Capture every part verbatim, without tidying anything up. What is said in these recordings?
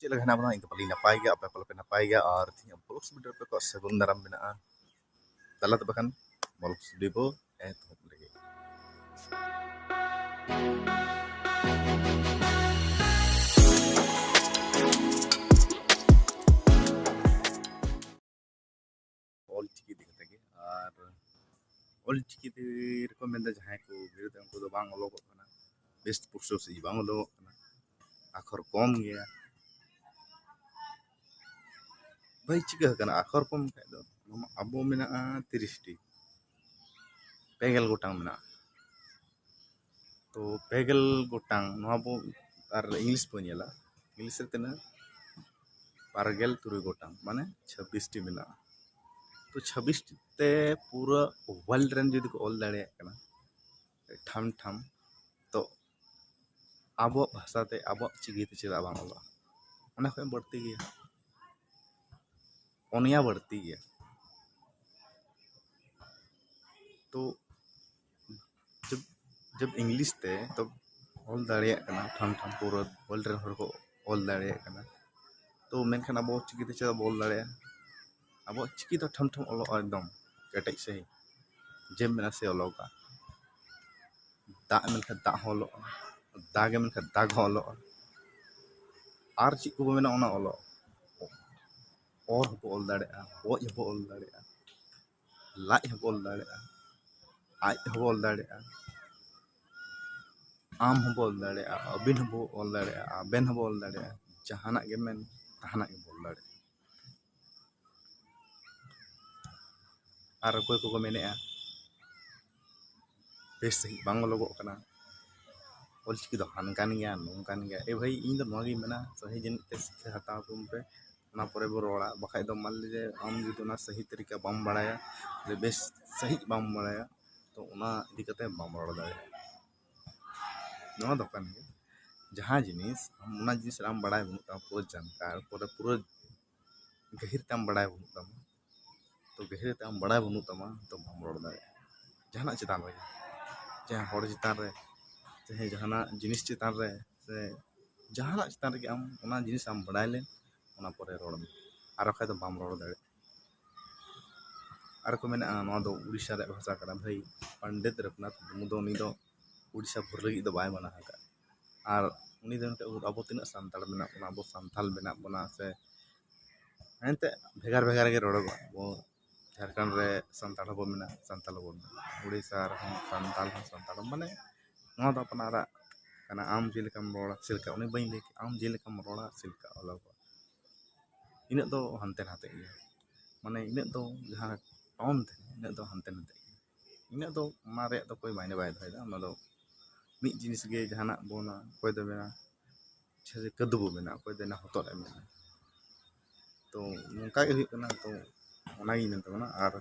ᱪᱮᱫ ᱞᱮᱠᱟ ᱦᱮᱱᱟᱜ ᱵᱚᱱᱟ? ᱤᱧ ᱫᱚ ᱵᱟᱹᱞᱤᱧ ᱱᱟᱯᱟᱭ ᱜᱮᱭᱟ, ᱟᱯᱮ ᱯᱟᱞᱮ ᱯᱮ ᱱᱟᱯᱟᱭ ᱜᱮᱭᱟ᱾ ᱟᱨ ᱛᱮᱦᱮᱧᱟᱜ vlogs video ᱨᱮ ᱟᱯᱮ ᱠᱚᱣᱟᱜ ᱥᱟᱹᱜᱩᱱ ᱫᱟᱨᱟᱢ ᱢᱮᱱᱟᱜᱼᱟ᱾ ᱫᱮᱞᱟ ᱛᱚᱵᱮ ᱠᱷᱟᱱ vlogs video ᱵᱚ ᱮᱛᱚᱦᱚᱵ ᱞᱮᱜᱮ᱾ ᱚᱞ ᱪᱤᱠᱤ ᱤᱫᱤ ᱠᱟᱛᱮ ᱜᱮ᱾ ᱟᱨ ᱚᱞ ᱪᱤᱠᱤ ᱛᱮ ᱨᱮᱠᱚ ᱢᱮᱱᱫᱟ ᱡᱟᱦᱟᱸᱭ ᱠᱚ ᱜᱤᱫᱽᱨᱟᱹ ᱩᱱᱠᱩ ᱫᱚ ᱵᱟᱝ ᱚᱞᱚᱜᱚᱜ ᱠᱟᱱᱟ, ᱵᱮᱥ ᱯᱩᱥᱴᱟᱹᱣ ᱥᱟᱺᱦᱤᱡ ᱵᱟᱝ ᱚᱞᱚᱜᱚᱜ ᱠᱟᱱᱟ, ᱟᱠᱷᱚᱨ ᱠᱚᱢ ᱜᱮᱭᱟ᱾ ᱵᱷᱟᱹᱭ, ᱪᱤᱠᱟᱹ ᱟᱠᱟᱱᱟ ᱟᱠᱷᱚᱨ ᱠᱚᱢ ᱠᱷᱟᱡ ᱫᱚ? ᱱᱚᱣᱟ ᱟᱵᱚ ᱢᱮᱱᱟᱜᱼᱟ ᱛᱤᱨᱤᱥ ᱴᱤ, ᱯᱮ ᱜᱮᱞ ᱜᱚᱴᱟᱝ ᱢᱮᱱᱟᱜᱼᱟ᱾ ᱛᱚ ᱯᱮ ᱜᱮᱞ ᱜᱚᱴᱟᱝ ᱱᱚᱣᱟ ᱵᱚ, ᱟᱨ ᱤᱝᱞᱤᱥ ᱵᱚ ᱧᱮᱞᱟ, ᱤᱝᱞᱤᱥ ᱨᱮ ᱛᱤᱱᱟᱹᱜ? ᱵᱟᱨ ᱜᱮᱞ ᱛᱩᱨᱩᱭ ᱜᱚᱴᱟᱝ, ᱢᱟᱱᱮ ᱪᱷᱟᱵᱵᱤᱥ ᱴᱤ ᱢᱮᱱᱟᱜᱼᱟ᱾ ᱛᱚ ᱪᱷᱟᱵᱵᱤᱥ ᱴᱤ ᱛᱮ ᱯᱩᱨᱟᱹ world ᱨᱮᱱ ᱡᱩᱫᱤ ᱠᱚ ᱚᱞ ᱫᱟᱲᱮᱭᱟᱜ ᱠᱟᱱᱟ ᱴᱷᱟᱢ ᱴᱷᱟᱢ, ᱛᱚ ᱟᱵᱚᱣᱟᱜ ᱵᱷᱟᱥᱟ ᱛᱮ, ᱟᱵᱚᱣᱟᱜ ᱪᱤᱠᱤ ᱛᱮ ᱪᱮᱫᱟᱜ ᱵᱟᱝ ᱚᱞᱚᱜᱼᱟ? ᱚᱱᱟ ᱠᱷᱚᱱ ᱵᱟᱹᱲᱛᱤ ᱜᱮᱭᱟ, ᱚᱱᱮᱭᱟ ᱵᱟᱹᱲᱛᱤ ᱜᱮᱭᱟ᱾ ᱛᱚ ᱡᱚᱵ, ᱡᱚᱵ ᱤᱝᱞᱤᱥ ᱛᱮ ᱛᱚ ᱚᱞ ᱫᱟᱲᱮᱭᱟᱜ ᱠᱟᱱᱟ ᱴᱷᱟᱢ ᱴᱷᱟᱢ, ᱯᱩᱨᱟᱹ world ᱨᱮᱱ ᱦᱚᱲ ᱠᱚ ᱚᱞ ᱫᱟᱲᱮᱭᱟᱜ ᱠᱟᱱᱟ, ᱛᱚ ᱢᱮᱱᱠᱷᱟᱱ ᱟᱵᱚ ᱪᱤᱠᱤ ᱛᱮ ᱪᱮᱫᱟᱜ ᱵᱚ ᱚᱞ ᱫᱟᱲᱮᱭᱟᱜᱼᱟ? ᱟᱵᱚᱣᱟᱜ ᱪᱤᱠᱤ ᱫᱚ ᱴᱷᱟᱢ ᱴᱷᱟᱢ ᱚᱞᱚᱜᱼᱟ, ᱮᱠᱫᱚᱢ ᱠᱮᱴᱮᱡ ᱥᱟᱺᱦᱤᱡ᱾ ᱡᱮᱢ ᱢᱮᱱᱟ ᱥᱮ ᱚᱞᱚᱜᱟ, ᱫᱟᱜ ᱢᱮᱱᱠᱷᱟᱱ ᱫᱟᱜ ᱦᱚᱸ ᱚᱞᱚᱜᱼᱟ, ᱫᱟᱜᱮ ᱢᱮᱱᱠᱷᱟᱱ ᱫᱟᱜᱽ ᱦᱚᱸ ᱚᱞᱚᱜᱼᱟ᱾ ᱟᱨ ᱪᱮᱫ ᱠᱚᱵᱚ ᱢᱮᱱᱟ, ᱚᱱᱟ ᱚᱞᱚᱜ᱾ ᱚᱨ ᱦᱚᱸᱵᱚ ᱚᱞ ᱫᱟᱲᱮᱭᱟᱜᱼᱟ, ᱚᱡ ᱦᱚᱸᱵᱚ ᱚᱞ ᱫᱟᱲᱮᱭᱟᱜᱼᱟ, ᱞᱟᱡ ᱦᱚᱸᱵᱚ ᱚᱞ ᱫᱟᱲᱮᱭᱟᱜᱼᱟ, ᱟᱡ ᱦᱚᱸᱵᱚ ᱚᱞ ᱫᱟᱲᱮᱭᱟᱜᱼᱟ, ᱟᱢ ᱦᱚᱸᱵᱚ ᱚᱞ ᱫᱟᱲᱮᱭᱟᱜᱼᱟ, ᱟᱹᱵᱤᱱ ᱦᱚᱸᱵᱚ ᱚᱞ ᱫᱟᱲᱮᱭᱟᱜᱼᱟ, ᱟᱵᱮᱱ ᱦᱚᱸᱵᱚ ᱚᱞ ᱫᱟᱲᱮᱭᱟᱜᱼᱟ, ᱡᱟᱦᱟᱱᱟᱜ ᱜᱮ ᱢᱮᱱ, ᱛᱟᱦᱟᱱᱟᱜ ᱜᱮᱵᱚ ᱚᱞ ᱫᱟᱲᱮᱭᱟᱜᱼᱟ᱾ ᱟᱨ ᱚᱠᱚᱭ ᱠᱚᱠᱚ ᱢᱮᱱᱮᱫᱼᱟ ᱵᱮᱥ ᱥᱟᱺᱦᱤᱡ ᱵᱟᱝ ᱚᱞᱚᱜᱚᱜ ᱠᱟᱱᱟ, ᱚᱞᱪᱤᱠᱤ ᱫᱚ ᱦᱟᱱᱠᱟᱱ ᱜᱮᱭᱟ, ᱱᱚᱝᱠᱟᱱ ᱜᱮᱭᱟ᱾ ᱮ ᱵᱷᱟᱹᱭ, ᱤᱧ ᱫᱚ ᱱᱚᱣᱟ ᱜᱤᱧ ᱢᱮᱱᱟ, ᱥᱟᱹᱦᱤ ᱡᱟᱹᱱᱤᱡ ᱛᱮ ᱥᱤᱠᱷᱟᱹ ᱦᱟᱛᱟᱣ ᱛᱟᱵᱚᱱ ᱯᱮ, ᱚᱱᱟ ᱯᱚᱨᱮ ᱵᱚ ᱨᱚᱲᱟ᱾ ᱵᱟᱠᱷᱟᱡ ᱫᱚ ᱢᱟᱱ ᱞᱤᱡᱤᱭᱮ ᱟᱢ ᱡᱩᱫᱤ ᱚᱱᱟ ᱥᱟᱹᱦᱤ ᱛᱟᱹᱨᱤᱠᱟ ᱵᱟᱢ ᱵᱟᱲᱟᱭᱟ, ᱡᱮ ᱵᱮᱥ ᱥᱟᱺᱦᱤᱡ ᱵᱟᱢ ᱵᱟᱲᱟᱭᱟ, ᱛᱚ ᱚᱱᱟ ᱤᱫᱤ ᱠᱟᱛᱮ ᱵᱟᱢ ᱨᱚᱲ ᱫᱟᱲᱮᱭᱟᱜᱼᱟ᱾ ᱱᱚᱣᱟ ᱫᱚ ᱠᱟᱱ ᱜᱮ, ᱡᱟᱦᱟᱸ ᱡᱤᱱᱤᱥ ᱟᱢ, ᱚᱱᱟ ᱡᱤᱱᱤᱥ ᱨᱮ ᱟᱢ ᱵᱟᱲᱟᱭ ᱵᱟᱹᱱᱩᱜ ᱛᱟᱢᱟ, ᱯᱩᱨᱟᱹ ᱡᱟᱱᱠᱟᱨ, ᱯᱩᱨᱟᱹ, ᱯᱩᱨᱟᱹ ᱜᱟᱹᱦᱤᱨ ᱛᱮ ᱟᱢ ᱵᱟᱲᱟᱭ ᱵᱟᱹᱱᱩᱜ ᱛᱟᱢᱟ, ᱛᱚ ᱜᱟᱹᱦᱤᱨ ᱛᱮ ᱟᱢ ᱵᱟᱲᱟᱭ ᱵᱟᱹᱱᱩᱜ ᱛᱟᱢᱟ, ᱛᱚ ᱵᱟᱢ ᱨᱚᱲ ᱫᱟᱲᱮᱭᱟᱜᱼᱟ ᱡᱟᱦᱟᱱᱟᱜ ᱪᱮᱛᱟᱱ ᱨᱮ, ᱪᱟᱦᱮ ᱦᱚᱲ ᱪᱮᱛᱟᱱ ᱨᱮ, ᱪᱟᱦᱮ ᱡᱟᱦᱟᱱᱟᱜ ᱡᱤᱱᱤᱥ ᱪᱮᱛᱟᱱ ᱨᱮ, ᱥᱮ ᱡᱟᱦᱟᱱᱟᱜ ᱪᱮᱛᱟᱱ ᱨᱮᱜᱮ ᱟᱢ ᱚᱱᱟ ᱡᱤᱱᱤᱥ ᱟᱢ ᱵᱟᱲᱟᱭ ᱞᱮᱢ, ᱚᱱᱟ ᱯᱚᱨᱮ ᱨᱚᱲ ᱢᱮ, ᱟᱨ ᱵᱟᱠᱷᱟᱡ ᱫᱚ ᱵᱟᱢ ᱨᱚᱲ ᱫᱟᱲᱮᱭᱟᱜᱼᱟ᱾ ᱟᱨ ᱠᱚ ᱢᱮᱱᱟ, ᱱᱚᱣᱟ ᱫᱚ ᱩᱲᱤᱥᱥᱟ ᱨᱮᱭᱟᱜ ᱵᱷᱟᱥᱟ ᱠᱟᱱᱟ᱾ ᱵᱷᱟᱹᱭ, ᱯᱚᱱᱰᱤᱛ ᱨᱚᱜᱷᱩᱱᱟᱛᱷ ᱢᱩᱨᱢᱩ ᱫᱚ, ᱩᱱᱤ ᱫᱚ ᱩᱲᱤᱥᱥᱟ ᱯᱩᱨᱟᱹ ᱞᱟᱹᱜᱤᱫ ᱫᱚ ᱵᱟᱭ ᱢᱟᱱᱟᱣ ᱟᱠᱟᱫᱼᱟ᱾ ᱟᱨ ᱩᱱᱤ ᱫᱚ ᱢᱮᱱᱛᱮ ᱟᱵᱚ ᱛᱤᱱᱟᱹᱜ ᱥᱟᱱᱛᱟᱲ ᱢᱮᱱᱟᱜ ᱵᱚᱱᱟ, ᱟᱵᱚ ᱥᱟᱱᱛᱟᱲ ᱢᱮᱱᱟᱜ ᱵᱚᱱᱟ ᱥᱮ ᱮᱱᱛᱮᱫ ᱵᱷᱮᱜᱟᱨ ᱵᱷᱮᱜᱟᱨ ᱜᱮ ᱨᱚᱲᱚᱜᱚᱜᱼᱟ᱾ ᱟᱵᱚ ᱡᱷᱟᱲᱠᱷᱚᱸᱰ ᱨᱮ ᱥᱟᱱᱛᱟᱲ ᱦᱚᱸᱵᱚ ᱢᱮᱱᱟ, ᱥᱟᱱᱛᱟᱲ ᱦᱚᱸᱵᱚ ᱢᱮᱱᱟ, ᱩᱲᱤᱥᱥᱟ ᱨᱮᱦᱚᱸ ᱥᱟᱱᱛᱟᱲ ᱦᱚᱸ ᱥᱟᱱᱛᱟᱲ, ᱢᱟᱱᱮ ᱱᱚᱣᱟ ᱫᱚ ᱟᱯᱱᱟᱨᱟᱜ ᱠᱟᱱᱟ᱾ ᱟᱢ ᱪᱮᱫ ᱞᱮᱠᱟᱢ ᱨᱚᱲᱟ, ᱪᱮᱫ ᱞᱮᱠᱟ, ᱩᱱᱤ ᱵᱟᱹᱧ ᱞᱟᱹᱭ ᱠᱮᱫ, ᱟᱢ ᱪᱮᱫ ᱞᱮᱠᱟᱢ ᱨᱚᱲᱟ, ᱪᱮᱫ ᱞᱮᱠᱟ ᱚᱞᱚᱜᱚᱜᱼᱟ, ᱤᱱᱟᱹᱜ ᱫᱚ ᱦᱟᱱᱛᱮ ᱱᱟᱛᱮᱜ ᱜᱮᱭᱟ᱾ ᱢᱟᱱᱮ ᱤᱱᱟᱹᱜ ᱫᱚ ᱡᱟᱦᱟᱸ ᱴᱚᱱ ᱛᱟᱦᱮᱱᱟ, ᱤᱱᱟᱹᱜ ᱫᱚ ᱦᱟᱱᱛᱮ ᱱᱟᱛᱮᱜ ᱜᱮᱭᱟ᱾ ᱤᱱᱟᱹᱜ ᱫᱚ ᱚᱱᱟ ᱨᱮᱭᱟᱜ ᱫᱚ ᱚᱠᱚᱭ ᱢᱟᱭᱱᱮ ᱵᱟᱭ ᱫᱚᱦᱚᱭᱮᱫᱟ᱾ ᱚᱱᱟ ᱫᱚ ᱢᱤᱫ ᱡᱤᱱᱤᱥ ᱜᱮ, ᱡᱟᱦᱟᱱᱟᱜ ᱵᱚᱱᱟ, ᱚᱠᱚᱭ ᱫᱚ ᱢᱮᱱᱟ ᱪᱮ ᱠᱟᱹᱫᱩᱵ ᱢᱮᱱᱟ, ᱚᱠᱚᱭ ᱫᱚ ᱢᱮᱱᱟ ᱦᱚᱛᱚᱫ ᱮ ᱢᱮᱱᱟ᱾ ᱛᱚ ᱱᱚᱝᱠᱟ ᱜᱮ ᱦᱩᱭᱩᱜ ᱠᱟᱱᱟ᱾ ᱛᱚ ᱚᱱᱟᱜᱤᱧ ᱢᱮᱱ ᱛᱟᱵᱚᱱᱟ᱾ ᱟᱨ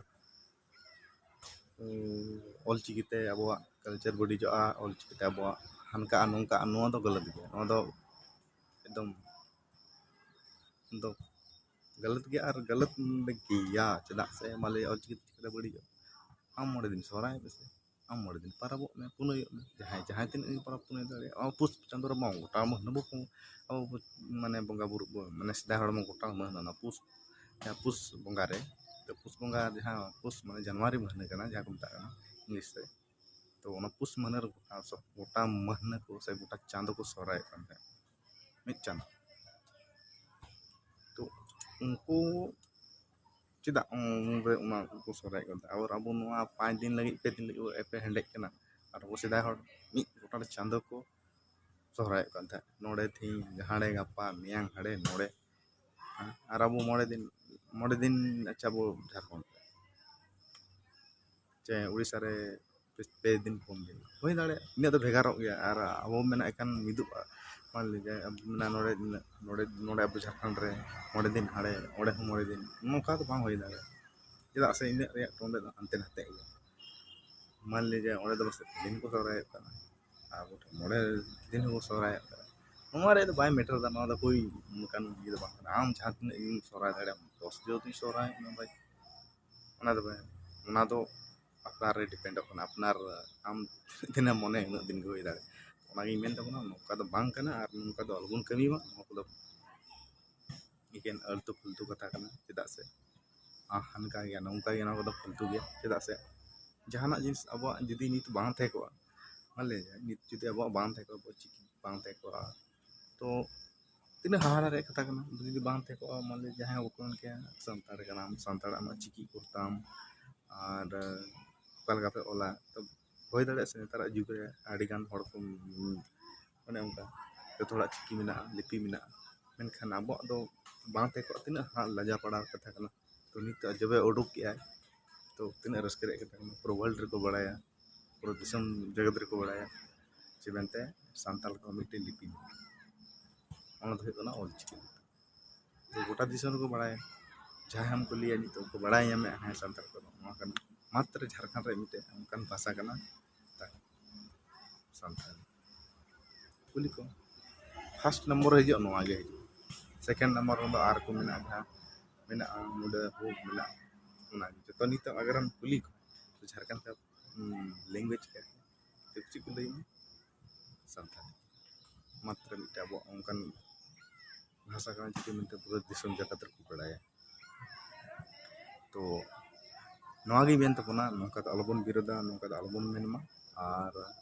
ᱚᱞᱪᱤᱠᱤᱛᱮ ᱟᱵᱚᱣᱟᱜ ᱠᱟᱞᱪᱟᱨ ᱵᱟᱹᱲᱤᱡᱚᱜᱼᱟ, ᱚᱞᱪᱤᱠᱤᱛᱮ ᱟᱵᱚᱣᱟᱜ ᱦᱟᱱᱠᱟᱜᱼᱟ ᱱᱚᱝᱠᱟᱜᱼᱟ, ᱱᱚᱣᱟ ᱫᱚ ᱜᱟᱞᱟᱛ ᱜᱮᱭᱟ᱾ ᱱᱚᱣᱟ ᱫᱚ ᱮᱠᱫᱚᱢ ᱫᱚ ᱜᱟᱞᱟᱛ ᱜᱮᱭᱟ᱾ ᱟᱨ ᱜᱟᱞᱟᱛ ᱜᱮᱭᱟ, ᱪᱮᱫᱟᱜ ᱥᱮ ᱢᱟ ᱞᱟᱹᱭ, ᱚᱞᱪᱤᱠᱤ ᱛᱮ ᱪᱤᱠᱟᱹᱛᱮ ᱵᱟᱹᱲᱤᱡᱚᱜᱼᱟ? ᱟᱢ ᱢᱚᱬᱮ ᱫᱤᱱ ᱥᱚᱦᱨᱟᱭ ᱯᱮᱥᱮ, ᱟᱢ ᱢᱚᱬᱮ ᱫᱤᱱ ᱯᱟᱨᱟᱵᱚᱜ ᱢᱮ, ᱯᱩᱱᱟᱹᱭᱚᱜ ᱢᱮ, ᱡᱟᱦᱟᱸᱭ ᱡᱟᱦᱟᱸᱭ ᱛᱤᱱᱟᱹᱜ ᱜᱮ ᱯᱚᱨᱚᱵᱽ ᱯᱩᱱᱟᱹᱭ ᱫᱟᱲᱮᱭᱟᱜᱼᱟ᱾ ᱟᱵᱚ ᱯᱩᱥ ᱪᱟᱸᱫᱳ ᱨᱮᱢᱟ ᱜᱚᱴᱟ ᱢᱟᱹᱦᱱᱟᱹ ᱵᱚ, ᱟᱵᱚ ᱵᱚ, ᱢᱟᱱᱮ ᱵᱚᱸᱜᱟ ᱵᱩᱨᱩ ᱵᱚ, ᱢᱟᱱᱮ ᱥᱮᱫᱟᱭ ᱦᱚᱲ ᱢᱟ ᱜᱚᱴᱟ ᱢᱟᱹᱦᱱᱟᱹ ᱚᱱᱟ ᱯᱩᱥ, ᱡᱟᱦᱟᱸ ᱯᱩᱥ ᱵᱚᱸᱜᱟ ᱨᱮ, ᱛᱚ ᱯᱩᱥ ᱵᱚᱸᱜᱟ ᱡᱟᱦᱟᱸ ᱯᱩᱥ ᱢᱟᱱᱮ ᱡᱟᱱᱩᱣᱟᱨᱤ ᱢᱟᱹᱦᱱᱟᱹ ᱠᱟᱱᱟ, ᱡᱟᱦᱟᱸ ᱠᱚ ᱢᱮᱛᱟᱜ ᱠᱟᱱᱟ ᱤᱝᱞᱤᱥ ᱨᱮ, ᱛᱚ ᱚᱱᱟ ᱯᱩᱥ ᱢᱟᱹᱦᱱᱟᱹ ᱨᱮ ᱜᱚᱴᱟ ᱥᱚ-, ᱜᱚᱴᱟ ᱢᱟᱹᱦᱱᱟᱹ ᱠᱚ ᱥᱮ ᱜᱚᱴᱟ ᱪᱟᱸᱫᱳ ᱠᱚ ᱥᱚᱦᱨᱟᱭᱚᱜ ᱠᱟᱱ ᱛᱟᱦᱮᱸᱫ, ᱢᱤᱫ ᱪᱟᱸᱫᱳ᱾ ᱛᱚ ᱩᱱᱠᱩ ᱪᱮᱫᱟᱜ ᱩᱱᱨᱮ ᱚᱱᱟ ᱠᱚ ᱥᱚᱦᱨᱟᱭᱚᱜ ᱠᱟᱱ ᱛᱟᱦᱮᱸᱫ? ᱟᱵᱚ, ᱟᱵᱚ ᱱᱚᱣᱟ ᱯᱟᱸᱪ ᱫᱤᱱ ᱞᱟᱹᱜᱤᱫ, ᱯᱮ ᱫᱤᱱ ᱞᱟᱹᱜᱤᱫ ᱵᱚ ᱮᱯᱮᱨ ᱦᱮᱸᱰᱮᱡ ᱠᱟᱱᱟ᱾ ᱟᱨ ᱟᱵᱚ ᱥᱮᱫᱟᱭ ᱦᱚᱲ ᱢᱤᱫ ᱜᱚᱴᱟᱞ ᱪᱟᱸᱫᱳ ᱠᱚ ᱥᱚᱦᱨᱟᱭᱚᱜ ᱠᱟᱱ ᱛᱟᱦᱮᱸᱫ, ᱱᱚᱰᱮ ᱛᱮᱦᱮᱧ, ᱦᱟᱸᱰᱮ ᱜᱟᱯᱟ, ᱢᱮᱭᱟᱝ ᱦᱟᱸᱰᱮ ᱱᱚᱰᱮ᱾ ᱟᱨ ᱟᱵᱚ ᱢᱚᱬᱮ ᱫᱤᱱ, ᱢᱚᱬᱮ ᱫᱤᱱ, ᱟᱪᱪᱷᱟ, ᱟᱵᱚ ᱡᱷᱟᱲᱠᱷᱚᱸᱰ ᱨᱮ ᱪᱮ ᱩᱲᱤᱥᱥᱟ ᱨᱮ ᱯᱮ, ᱯᱮ ᱫᱤᱱ, ᱯᱩᱱ ᱫᱤᱱ ᱦᱩᱭ ᱫᱟᱲᱮᱭᱟᱜᱼᱟ, ᱤᱱᱟᱹᱜ ᱫᱚ ᱵᱷᱮᱜᱟᱨᱚᱜ ᱜᱮᱭᱟ᱾ ᱟᱨ ᱟᱵᱚ ᱢᱮᱱᱟ ᱮᱠᱷᱟᱱ ᱢᱤᱫᱚᱜᱼᱟ, ᱢᱟᱱ ᱞᱤᱡᱮ ᱢᱮᱱᱟ ᱱᱚᱰᱮ ᱱᱤᱱᱟᱹᱜ, ᱱᱚᱰᱮ, ᱱᱚᱰᱮ ᱟᱵᱚ ᱡᱷᱟᱲᱠᱷᱚᱸᱰ ᱨᱮ ᱢᱚᱬᱮ ᱫᱤᱱ, ᱦᱟᱸᱰᱮ ᱚᱸᱰᱮ ᱦᱚᱸ ᱢᱚᱬᱮ ᱫᱤᱱ, ᱱᱚᱝᱠᱟ ᱫᱚ ᱵᱟᱝ ᱦᱩᱭ ᱫᱟᱲᱮᱭᱟᱜᱼᱟ᱾ ᱪᱮᱫᱟᱜ ᱥᱮ ᱤᱱᱟᱹᱜ ᱨᱮᱭᱟᱜ ᱴᱚᱱ ᱫᱚ ᱦᱟᱱᱛᱮ ᱱᱟᱛᱮ ᱜᱮᱭᱟ᱾ ᱢᱟᱱ ᱞᱤᱡᱮ ᱚᱸᱰᱮ ᱫᱚ ᱯᱟᱥᱮᱡ ᱯᱮ ᱫᱤᱱ ᱠᱚ ᱥᱚᱦᱨᱟᱭᱚᱜ ᱠᱟᱱᱟ, ᱟᱵᱚ ᱴᱷᱮᱱ ᱢᱚᱬᱮ ᱫᱤᱱ ᱦᱚᱸᱠᱚ ᱥᱚᱦᱨᱟᱭᱚᱜ ᱠᱟᱱᱟ᱾ ᱱᱚᱣᱟ ᱨᱮᱭᱟᱜ ᱫᱚ ᱵᱟᱭ ᱢᱮᱴᱟᱨ ᱮᱫᱟ, ᱱᱚᱣᱟ ᱫᱚ ᱠᱳᱭ ᱚᱱᱠᱟᱱ ᱤᱭᱟᱹ ᱫᱚ ᱵᱟᱝ ᱠᱟᱱᱟ᱾ ᱟᱢ ᱡᱟᱦᱟᱸ ᱛᱤᱱᱟᱹᱜ ᱜᱮᱢ ᱥᱚᱦᱨᱟᱭ ᱫᱟᱲᱮᱭᱟᱜᱼᱟ, ᱫᱚᱥ ᱡᱚᱱ ᱛᱤᱧ ᱥᱚᱦᱨᱟᱭᱚᱜ ᱠᱟᱱᱟ ᱵᱷᱟᱭ, ᱚᱱᱟ ᱫᱚ ᱵᱟᱝ, ᱚᱱᱟ ᱫᱚ ᱟᱯᱱᱟᱨ ᱨᱮ ᱰᱤᱯᱮᱱᱰᱚᱜ ᱠᱟᱱᱟ᱾ ᱟᱯᱱᱟᱨ ᱟᱢ ᱛᱤᱱᱟᱹᱜ ᱢᱚᱱᱮ ᱩᱱᱟᱹᱜ ᱫᱤᱱ ᱜᱮ ᱦᱩᱭ ᱫᱟᱲᱮᱭᱟᱜᱼᱟ᱾ ᱚᱱᱟᱜᱤᱧ ᱢᱮᱱ ᱛᱟᱵᱚᱱᱟ, ᱱᱚᱝᱠᱟ ᱫᱚ ᱵᱟᱝ ᱠᱟᱱᱟ ᱟᱨ ᱱᱚᱝᱠᱟ ᱫᱚ ᱟᱞᱚᱵᱚᱱ ᱠᱟᱹᱢᱤ ᱢᱟ᱾ ᱱᱚᱣᱟ ᱠᱚᱫᱚ ᱮᱠᱮᱱ ᱟᱹᱞᱛᱩ ᱯᱷᱟᱹᱞᱛᱩ ᱠᱟᱛᱷᱟ ᱠᱟᱱᱟ᱾ ᱪᱮᱫᱟᱜ ᱥᱮ ᱟᱦ, ᱦᱟᱱᱠᱟ ᱜᱮᱭᱟ, ᱱᱚᱝᱠᱟ ᱜᱮᱭᱟ, ᱱᱚᱣᱟ ᱠᱚᱫᱚ ᱯᱷᱟᱹᱞᱛᱩ ᱜᱮᱭᱟ᱾ ᱪᱮᱫᱟᱜ ᱥᱮ ᱡᱟᱦᱟᱱᱟᱜ ᱡᱤᱱᱤᱥ ᱟᱵᱚᱣᱟᱜ ᱡᱩᱫᱤ ᱱᱤᱛ ᱵᱟᱝ ᱛᱟᱦᱮᱸ ᱠᱚᱜᱼᱟ, ᱢᱟᱱ ᱞᱤᱭᱟ ᱡᱟᱭ, ᱱᱤᱛ ᱡᱩᱫᱤ ᱟᱵᱚᱣᱟᱜ ᱵᱟᱝ ᱛᱟᱦᱮᱸ ᱠᱚᱜᱼᱟ, ᱟᱵᱚᱣᱟᱜ ᱪᱤᱠᱤ ᱵᱟᱝ ᱛᱟᱦᱮᱸ ᱠᱚᱜᱼᱟ, ᱛᱚ ᱛᱤᱱᱟᱹᱜ ᱦᱟᱦᱟᱲᱟ ᱨᱮᱭᱟᱜ ᱠᱟᱛᱷᱟ ᱠᱟᱱᱟ᱾ ᱡᱩᱫᱤ ᱵᱟᱝ ᱛᱟᱦᱮᱸ ᱠᱚᱜᱼᱟ, ᱢᱟᱱ ᱞᱤᱭᱟ ᱡᱟᱦᱟᱸᱭ ᱦᱚᱸ ᱵᱟᱠᱚ ᱢᱮᱱ ᱠᱮᱭᱟ ᱥᱟᱱᱛᱟᱲ ᱠᱟᱱᱟᱢ, ᱥᱟᱱᱛᱟᱲ ᱟᱢᱟᱜ ᱪᱤᱠᱤ ᱠᱚ ᱛᱟᱢ, ᱟᱨ ᱚᱠᱟ ᱞᱮᱠᱟᱛᱮ ᱚᱞᱟ, ᱛᱚ ᱦᱩᱭ ᱫᱟᱲᱮᱭᱟᱜᱼᱟ ᱥᱮ ᱱᱮᱛᱟᱨᱟᱜ ᱡᱩᱜᱽ ᱨᱮ ᱟᱹᱰᱤᱜᱟᱱ ᱦᱚᱲ ᱠᱚ, ᱚᱱᱮ ᱚᱱᱠᱟ ᱡᱚᱛᱚ ᱦᱚᱲᱟᱜ ᱪᱤᱠᱤ ᱢᱮᱱᱟᱜᱼᱟ, ᱞᱤᱯᱤ ᱢᱮᱱᱟᱜᱼᱟ, ᱢᱮᱱᱠᱷᱟᱱ ᱟᱵᱚᱣᱟᱜ ᱫᱚ ᱵᱟᱝ ᱛᱟᱦᱮᱸ ᱠᱚᱜᱼᱟ᱾ ᱛᱤᱱᱟᱹᱜ ᱦᱟᱸᱜ ᱞᱟᱡᱟᱣ ᱯᱟᱲᱟᱣ ᱠᱟᱛᱷᱟ ᱠᱟᱱᱟ᱾ ᱛᱚ ᱱᱤᱛᱚᱜ ᱡᱚᱵᱮ ᱩᱰᱩᱠ ᱠᱮᱜᱼᱟᱭ, ᱛᱚ ᱛᱤᱱᱟᱹᱜ ᱨᱟᱹᱥᱠᱟᱹ ᱨᱮᱭᱟᱜ ᱠᱟᱛᱷᱟ ᱠᱟᱱᱟ᱾ ᱯᱩᱨᱟᱹ world ᱨᱮᱠᱚ ᱵᱟᱲᱟᱭᱟ, ᱯᱩᱨᱟᱹ ᱫᱤᱥᱚᱢ ᱡᱮᱜᱮᱛ ᱨᱮᱠᱚ ᱵᱟᱲᱟᱭᱟ ᱡᱮ ᱢᱮᱱᱛᱮ ᱥᱟᱱᱛᱟᱲ ᱠᱚᱣᱟᱜ ᱢᱤᱫᱴᱮᱱ ᱞᱤᱯᱤ ᱢᱮᱱᱟᱜᱼᱟ᱾ ᱚᱱᱟ ᱫᱚ ᱦᱩᱭᱩᱜ ᱠᱟᱱᱟ ᱚᱞᱪᱤᱠᱤ᱾ ᱛᱚ ᱜᱚᱴᱟ ᱫᱤᱥᱚᱢ ᱨᱮᱠᱚ ᱵᱟᱲᱟᱭᱟ᱾ ᱡᱟᱦᱟᱸᱭ ᱦᱚᱸ ᱠᱩᱞᱤᱭᱟ, ᱱᱤᱛᱚᱜ ᱠᱚ ᱵᱟᱲᱟᱭ ᱧᱟᱢᱮᱫᱼᱟ, ᱦᱮᱸ, ᱥᱟᱱᱛᱟᱲ ᱠᱚᱫᱚ ᱱᱚᱣᱟ ᱠᱟᱱᱟ᱾ ᱢᱟᱛᱨᱚ ᱡᱷᱟᱲᱠᱷᱚᱸᱰ ᱨᱮ ᱢᱤᱫᱴᱮᱱ ᱚᱱᱠᱟᱱ ᱵᱷᱟᱥᱟ ᱠᱟᱱᱟ, ᱛᱟᱠᱚ ᱥᱟᱱᱛᱟᱲᱤ᱾ ᱠᱩᱞᱤ ᱠᱚ, first ᱱᱚᱢᱵᱚᱨ ᱨᱮ ᱦᱤᱡᱩᱜᱼᱟ, ᱱᱚᱣᱟ ᱜᱮ ᱦᱤᱡᱩᱜᱼᱟ᱾ second ᱱᱚᱢᱵᱚᱨ ᱨᱮᱫᱚ ᱟᱨ ᱠᱚ ᱢᱮᱱᱟᱜᱼᱟ, ᱡᱟᱦᱟᱸ ᱢᱮᱱᱟᱜᱼᱟ, ᱢᱩᱰᱟᱹ ᱦᱳ ᱢᱮᱱᱟᱜᱼᱟ, ᱚᱱᱟ ᱜᱮ᱾ ᱡᱚᱛᱚ ᱱᱤᱛᱚᱜ ᱟᱜᱟᱨᱮᱢ ᱠᱩᱞᱤ ᱠᱚᱣᱟ, ᱛᱚ ᱡᱷᱟᱲᱠᱷᱚᱸᱰ ᱠᱟ language ᱠᱟ ᱛᱚ ᱪᱮᱫ ᱠᱚ ᱞᱟᱹᱭᱟᱢᱟ? ᱥᱟᱱᱛᱟᱲᱤ᱾ ᱢᱟᱛᱨᱚ ᱢᱤᱫᱴᱮᱱ ᱟᱵᱚᱣᱟᱜ ᱚᱱᱠᱟᱱ ᱵᱷᱟᱥᱟ ᱠᱟᱱᱟ, ᱪᱤᱠᱟᱹ ᱢᱮᱱᱛᱮ ᱯᱩᱨᱟᱹ ᱫᱤᱥᱚᱢ ᱡᱟᱠᱟᱛ ᱨᱮᱠᱚ ᱵᱟᱲᱟᱭᱟ᱾ ᱛᱚ ᱱᱚᱣᱟᱜᱤᱧ ᱢᱮᱱ ᱛᱟᱵᱚᱱᱟ, ᱱᱚᱝᱠᱟ ᱫᱚ ᱟᱞᱚᱵᱚᱱ ᱵᱤᱨᱳᱫᱟ, ᱱᱚᱝᱠᱟ ᱫᱚ ᱟᱞᱚᱵᱚᱱ ᱢᱮᱱ ᱢᱟ᱾ ᱟᱨ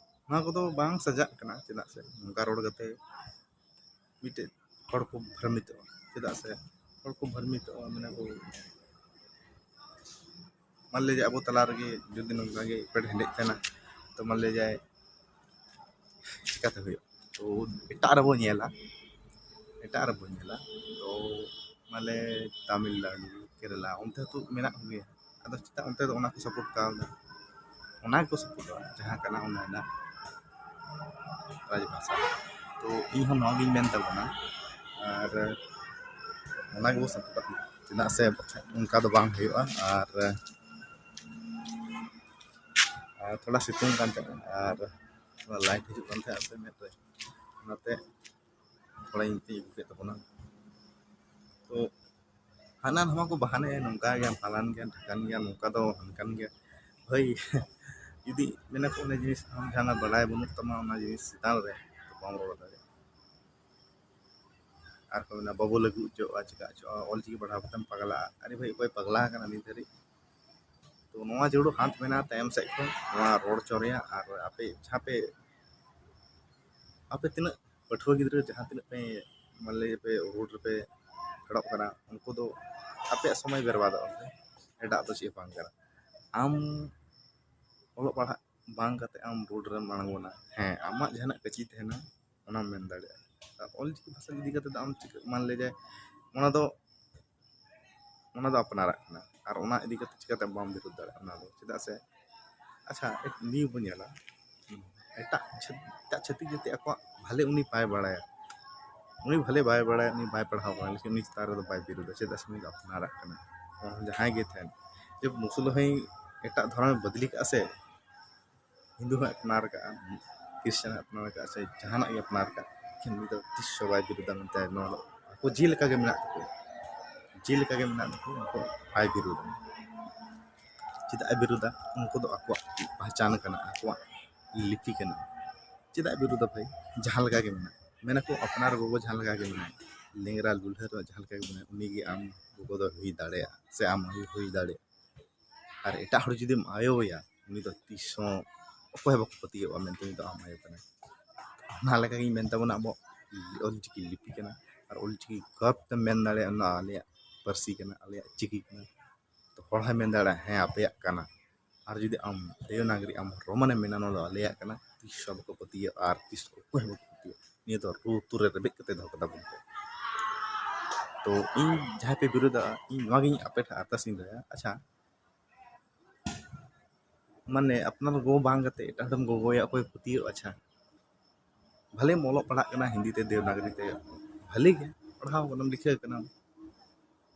ᱱᱚᱣᱟ ᱠᱚᱫᱚ ᱵᱟᱝ ᱥᱟᱡᱟᱜ ᱠᱟᱱᱟ, ᱪᱮᱫᱟᱜ ᱥᱮ ᱱᱚᱝᱠᱟ ᱨᱚᱲ ᱠᱟᱛᱮ ᱢᱤᱫᱴᱮᱡ ᱦᱚᱲ ᱠᱚ ᱵᱷᱨᱚᱢᱤᱛᱚᱜᱼᱟ᱾ ᱪᱮᱫᱟᱜ ᱥᱮ ᱦᱚᱲ ᱠᱚ ᱵᱷᱨᱚᱢᱤᱛᱚᱜᱼᱟ, ᱢᱟᱱᱮ ᱠᱚ, ᱢᱟᱱ ᱞᱤᱭᱟ ᱡᱮ ᱟᱵᱚ ᱛᱟᱞᱟ ᱨᱮᱜᱮ ᱡᱩᱫᱤ ᱱᱚᱝᱠᱟ ᱜᱮ ᱮᱯᱮᱨᱦᱮᱸᱰᱮᱡ ᱛᱟᱦᱮᱱᱟ, ᱛᱚ ᱢᱟᱱ ᱞᱤᱭᱟ ᱡᱮ ᱪᱤᱠᱟᱹᱛᱮ ᱦᱩᱭᱩᱜᱼᱟ? ᱛᱚ ᱮᱴᱟᱜ ᱨᱮᱵᱚ ᱧᱮᱞᱟ, ᱮᱴᱟᱜ ᱨᱮᱵᱚ ᱧᱮᱞᱟ᱾ ᱛᱚ ᱢᱟᱱᱮ ᱛᱟᱢᱤᱞᱱᱟᱲᱩ, ᱠᱮᱨᱟᱞᱟ, ᱚᱱᱛᱮ ᱦᱚᱸᱛᱚ ᱢᱮᱱᱟᱜ ᱠᱚᱜᱮᱭᱟ᱾ ᱟᱫᱚ ᱪᱮᱫᱟᱜ ᱚᱱᱛᱮ ᱫᱚ ᱚᱱᱟ ᱠᱚ ᱥᱟᱯᱳᱨᱴ ᱠᱟᱣᱫᱟ? ᱚᱱᱟ ᱜᱮᱠᱚ ᱥᱟᱯᱳᱨᱴᱚᱜᱼᱟ, ᱡᱟᱦᱟᱸ ᱠᱟᱱᱟ ᱚᱱᱟ ᱨᱮᱱᱟᱜ ᱨᱟᱡᱽ ᱵᱷᱟᱥᱟ᱾ ᱛᱚ ᱤᱧ ᱦᱚᱸ ᱱᱚᱣᱟ ᱜᱤᱧ ᱢᱮᱱ ᱛᱟᱵᱚᱱᱟ, ᱟᱨ ᱚᱱᱟ ᱜᱮᱵᱚ ᱥᱟᱯᱳᱨᱴᱚᱜ ᱢᱟ, ᱪᱮᱫᱟᱜ ᱥᱮ ᱵᱟᱠᱷᱟᱡ ᱚᱱᱠᱟ ᱫᱚ ᱵᱟᱝ ᱦᱩᱭᱩᱜᱼᱟ᱾ ᱟᱨ, ᱟᱨ ᱛᱷᱚᱲᱟ ᱥᱤᱛᱩᱝ ᱠᱟᱱ ᱛᱟᱦᱮᱸᱫ, ᱟᱨ ᱛᱷᱚᱲᱟ ᱞᱟᱭᱤᱴ ᱦᱤᱡᱩᱜ ᱠᱟᱱ ᱛᱟᱦᱮᱸᱫ ᱥᱮ ᱢᱮᱫ ᱨᱮ, ᱚᱱᱟᱛᱮ ᱛᱷᱚᱲᱟᱧ ᱛᱤ ᱟᱹᱜᱩ ᱠᱮᱫ ᱛᱟᱵᱚᱱᱟ᱾ ᱛᱚ ᱦᱟᱱᱟ ᱱᱟᱣᱟ ᱠᱚ ᱵᱟᱦᱟᱱᱟᱭᱟ, ᱱᱚᱝᱠᱟ ᱜᱮᱭᱟ, ᱯᱷᱟᱞᱟᱱ ᱜᱮᱭᱟ, ᱰᱷᱟᱠᱟᱱ ᱜᱮᱭᱟ, ᱱᱚᱝᱠᱟ ᱫᱚ ᱦᱟᱱᱠᱟᱱ ᱜᱮᱭᱟ᱾ ᱦᱳᱭ, ᱡᱩᱫᱤ ᱢᱮᱱᱟ ᱠᱚ ᱚᱱᱟ ᱡᱤᱱᱤᱥ ᱟᱢ ᱡᱟᱦᱟᱱᱟᱜ ᱵᱟᱰᱟᱭ ᱵᱟᱹᱱᱩᱜ ᱛᱟᱢᱟ, ᱚᱱᱟ ᱡᱤᱱᱤᱥ ᱪᱮᱛᱟᱱ ᱨᱮ ᱵᱟᱢ ᱨᱚᱲ ᱫᱟᱲᱮᱭᱟᱜᱼᱟ᱾ ᱟᱨ ᱠᱚ ᱢᱮᱱᱟ ᱵᱟᱹᱵᱩ ᱞᱟᱹᱜᱩ ᱦᱚᱪᱚᱜᱼᱟ, ᱪᱤᱠᱟ ᱦᱚᱪᱚᱜᱼᱟ, ᱚᱞ ᱪᱤᱠᱤ ᱯᱟᱲᱦᱟᱣ ᱠᱟᱛᱮᱢ ᱯᱟᱜᱽᱞᱟᱜᱼᱟ᱾ ᱟᱨᱮ ᱵᱷᱟᱹᱭ, ᱚᱠᱚᱭ ᱯᱟᱜᱽᱞᱟ ᱟᱠᱟᱱᱟ ᱱᱤᱛ ᱫᱷᱟᱹᱨᱤᱡ? ᱛᱚ ᱱᱚᱣᱟ ᱡᱟᱹᱨᱩᱲ ᱦᱟᱛ ᱢᱮᱱᱟᱜᱼᱟ ᱛᱟᱭᱚᱢ ᱥᱮᱫ ᱠᱷᱚᱱ ᱱᱚᱣᱟ ᱨᱚᱲ ᱦᱚᱪᱚ ᱨᱮᱭᱟᱜ᱾ ᱟᱨ ᱟᱯᱮ ᱡᱟᱦᱟᱸ ᱯᱮ, ᱟᱯᱮ ᱛᱤᱱᱟᱹᱜ ᱯᱟᱹᱴᱷᱩᱣᱟᱹ ᱜᱤᱫᱽᱨᱟᱹ ᱡᱟᱦᱟᱸ ᱛᱤᱱᱟᱹᱜ ᱯᱮ, ᱢᱟᱱᱮ ᱯᱮ ᱨᱳᱰ ᱨᱮᱯᱮ ᱯᱷᱮᱰᱚᱜ ᱠᱟᱱᱟ, ᱩᱱᱠᱩ ᱫᱚ ᱟᱯᱮᱭᱟᱜ ᱥᱚᱢᱚᱭ ᱵᱮᱨᱵᱟᱫᱚᱜ ᱠᱟᱱᱟ, ᱮᱴᱟᱜ ᱫᱚ ᱪᱮᱫ ᱦᱚᱸ ᱵᱟᱝ ᱠᱟᱱᱟ᱾ ᱟᱢ ᱚᱞᱚᱜ ᱯᱟᱲᱦᱟᱜ ᱵᱟᱝ ᱠᱟᱛᱮ ᱟᱢ ᱨᱳᱰ ᱨᱮᱢ ᱟᱬᱜᱚᱱᱟ, ᱦᱮᱸ, ᱟᱢᱟᱜ ᱡᱟᱦᱟᱱᱟᱜ ᱠᱟᱹᱪᱤ ᱛᱟᱦᱮᱱᱟ, ᱚᱱᱟᱢ ᱢᱮᱱ ᱫᱟᱲᱮᱭᱟᱜᱼᱟ᱾ ᱟᱨ ᱚᱞᱪᱤᱠᱤ ᱵᱷᱟᱥᱟ ᱤᱫᱤ ᱠᱟᱛᱮ ᱫᱚ ᱟᱢ ᱪᱤᱠᱟᱹ, ᱢᱟᱱ ᱞᱮ ᱡᱮ ᱚᱱᱟ ᱫᱚ, ᱚᱱᱟ ᱫᱚ ᱟᱯᱱᱟᱨᱟᱜ ᱠᱟᱱᱟ᱾ ᱟᱨ ᱚᱱᱟ ᱤᱫᱤ ᱠᱟᱛᱮ ᱪᱤᱠᱟᱹᱛᱮ ᱵᱟᱢ ᱵᱤᱨᱳᱫ ᱫᱟᱲᱮᱭᱟᱜᱼᱟ ᱚᱱᱟ ᱫᱚ? ᱪᱮᱫᱟᱜ ᱥᱮ, ᱟᱪᱪᱷᱟ, ᱮᱠ-, ᱱᱤᱭᱟᱹ ᱵᱚᱱ ᱧᱮᱞᱟ, ᱮᱴᱟᱜ ᱪᱷᱟᱹᱛ-, ᱮᱴᱟᱜ ᱪᱷᱟᱹᱛᱤᱠ ᱡᱟᱹᱛᱤ ᱟᱠᱚᱣᱟᱜ ᱵᱷᱟᱞᱮ ᱩᱱᱤ ᱵᱟᱭ ᱵᱟᱲᱟᱭᱟ, ᱩᱱᱤ ᱵᱷᱟᱞᱮ ᱵᱟᱭ ᱵᱟᱲᱟᱭᱟ, ᱩᱱᱤ ᱵᱟᱭ ᱯᱟᱲᱦᱟᱣ ᱠᱟᱱᱟ, ᱞᱮᱠᱤᱱ ᱩᱱᱤ ᱪᱮᱛᱟᱱ ᱨᱮᱫᱚ ᱵᱟᱭ ᱵᱤᱨᱳᱫᱟ᱾ ᱪᱮᱫᱟᱜ ᱥᱮ ᱩᱱᱤ ᱫᱚ ᱟᱯᱱᱟᱨᱟᱜ ᱠᱟᱱᱟ᱾ ᱡᱟᱦᱟᱸᱭ ᱜᱮ ᱛᱟᱦᱮᱱ, ᱡᱮ ᱢᱩᱥᱞᱟᱹ ᱦᱚᱸᱭ ᱮᱴᱟᱜ ᱫᱷᱚᱨᱚᱢᱮ ᱵᱟᱹᱫᱽᱞᱤ ᱠᱟᱜᱼᱟ ᱥᱮ, ᱦᱤᱱᱫᱩ ᱦᱚᱸ ᱟᱯᱱᱟᱨ ᱠᱟᱜᱼᱟ, ᱠᱷᱨᱤᱥᱪᱟᱱ ᱦᱚᱸ ᱟᱯᱱᱟᱨ ᱠᱟᱜᱼᱟ, ᱥᱮ ᱡᱟᱦᱟᱱᱟᱜ ᱜᱮ ᱟᱯᱱᱟᱨ ᱠᱟᱜᱼᱟ, ᱞᱮᱠᱤᱱ ᱩᱱᱤ ᱫᱚ ᱛᱤᱥ ᱦᱚᱸ ᱵᱟᱭ ᱵᱤᱨᱳᱫᱟ᱾ ᱢᱮᱱᱛᱮ ᱱᱚᱣᱟ ᱫᱚ ᱟᱠᱚ ᱡᱮ ᱞᱮᱠᱟ ᱜᱮ ᱢᱮᱱᱟᱜ ᱛᱟᱠᱚᱣᱟ, ᱡᱮ ᱞᱮᱠᱟ ᱜᱮ ᱢᱮᱱᱟᱜ ᱛᱟᱠᱚᱣᱟ, ᱩᱱᱠᱩ ᱵᱟᱭ ᱵᱤᱨᱳᱫᱟ᱾ ᱪᱮᱫᱟᱜ ᱮ ᱵᱤᱨᱳᱫᱟ? ᱩᱱᱠᱩ ᱫᱚ ᱟᱠᱚᱣᱟᱜ ᱯᱟᱦᱪᱟᱱ ᱠᱟᱱᱟ, ᱟᱠᱚᱣᱟᱜ ᱞᱤᱯᱤ ᱠᱟᱱᱟ᱾ ᱪᱮᱫᱟᱜ ᱮ ᱵᱤᱨᱳᱫᱟ ᱵᱷᱟᱹᱭ? ᱡᱟᱦᱟᱸ ᱞᱮᱠᱟ ᱜᱮ ᱢᱮᱱᱟᱜ, ᱢᱮᱱᱟᱠᱚ ᱟᱯᱱᱟᱨ ᱜᱚᱜᱚ ᱡᱟᱦᱟᱸ ᱞᱮᱠᱟ ᱜᱮ ᱢᱮᱱᱟᱭ, ᱞᱮᱝᱨᱟ ᱞᱩᱞᱦᱟᱹ ᱨᱮ ᱡᱟᱦᱟᱸ ᱞᱮᱠᱟ ᱜᱮ ᱢᱮᱱᱟᱭ, ᱩᱱᱤᱜᱮ ᱟᱢ ᱜᱚᱜᱚ ᱫᱚᱭ ᱦᱩᱭ ᱫᱟᱲᱮᱭᱟᱜᱼᱟ ᱥᱮ ᱟᱢ ᱟᱭᱳ ᱦᱩᱭ ᱫᱟᱲᱮᱭᱟᱜᱼᱟ᱾ ᱟᱨ ᱮᱴᱟᱜ ᱦᱚᱲ ᱡᱩᱫᱤᱢ ᱟᱭᱳᱭᱟ, ᱩᱱᱤ ᱫᱚ ᱛᱤᱥ ᱦᱚᱸ ᱚᱠᱚᱭ ᱦᱚᱸ ᱵᱟᱠᱚ ᱯᱟᱹᱛᱭᱟᱹᱣᱟᱜᱼᱟ ᱢᱮᱱᱛᱮ ᱩᱱᱤ ᱫᱚ ᱟᱢ ᱟᱭᱳ ᱠᱟᱱᱟᱭ᱾ ᱚᱱᱟ ᱞᱮᱠᱟᱜᱤᱧ ᱢᱮᱱ ᱛᱟᱵᱚᱱᱟ, ᱟᱵᱚ ᱚᱞᱪᱤᱠᱤ ᱞᱤᱯᱤ ᱠᱟᱱᱟ, ᱟᱨ ᱚᱞᱪᱤᱠᱤ ᱜᱚᱨᱵ ᱛᱮᱢ ᱢᱮᱱ ᱫᱟᱲᱮᱭᱟᱜᱼᱟ, ᱚᱱᱟ ᱟᱞᱮᱭᱟᱜ ᱯᱟᱹᱨᱥᱤ ᱠᱟᱱᱟ, ᱟᱞᱮᱭᱟᱜ ᱪᱤᱠᱤ ᱠᱟᱱᱟ᱾ ᱛᱚ ᱦᱚᱲ ᱦᱚᱸᱭ ᱢᱮᱱ ᱫᱟᱲᱮᱭᱟᱜᱼᱟ, ᱦᱮᱸ, ᱟᱯᱮᱭᱟᱜ ᱠᱟᱱᱟ᱾ ᱟᱨ ᱡᱩᱫᱤ ᱟᱢ ᱫᱮᱵᱽᱱᱟᱜᱚᱨᱤ, ᱟᱢ ᱨᱳᱢᱟᱱ ᱮᱢ ᱢᱮᱱᱟ, ᱱᱚᱣᱟ ᱫᱚ ᱟᱞᱮᱭᱟᱜ ᱠᱟᱱᱟ, ᱛᱤᱥ ᱦᱚᱸ ᱵᱟᱠᱚ ᱯᱟᱹᱛᱭᱟᱹᱜᱼᱟ ᱟᱨ ᱛᱤᱥ ᱚᱠᱚᱭ ᱦᱚᱸ ᱵᱟᱠᱚ ᱯᱟᱹᱛᱭᱟᱹᱜᱼᱟ᱾ ᱱᱤᱭᱟᱹ ᱫᱚ ᱞᱩᱛᱩᱨ ᱨᱮ ᱨᱮᱵᱮᱫ ᱠᱟᱛᱮ ᱫᱚᱦᱚ ᱠᱟᱛᱟ ᱵᱚᱱ ᱯᱮ᱾ ᱛᱚ ᱤᱧ ᱡᱟᱦᱟᱸᱭ ᱯᱮ ᱵᱤᱨᱳᱫᱟ, ᱤᱧ ᱱᱚᱣᱟᱜᱤᱧ ᱟᱯᱮ ᱴᱷᱮᱱ ᱟᱨᱫᱟᱥ ᱤᱧ ᱫᱚᱦᱚᱭᱟ, ᱟᱪᱪᱷᱟ, ᱢᱟᱱᱮ ᱟᱯᱱᱟᱨ ᱜᱚ ᱵᱟᱝ ᱠᱟᱛᱮ ᱮᱴᱟᱜ ᱦᱚᱲᱮᱢ ᱜᱚᱜᱚᱭᱟ, ᱚᱠᱚᱭ ᱯᱟᱹᱛᱭᱟᱹᱜᱼᱟ? ᱟᱪᱪᱷᱟ, ᱵᱷᱟᱞᱮᱢ ᱚᱞᱚᱜ ᱯᱟᱲᱦᱟᱜ ᱠᱟᱱᱟ ᱦᱤᱱᱫᱤ ᱛᱮ, ᱫᱮᱵᱽᱱᱟᱜᱚᱨᱤ ᱛᱮ, ᱵᱷᱟᱞᱮ ᱜᱮ ᱯᱟᱲᱦᱟᱣ ᱠᱟᱱᱟᱢ, ᱞᱤᱠᱷᱟᱹᱣ ᱠᱟᱱᱟᱢ,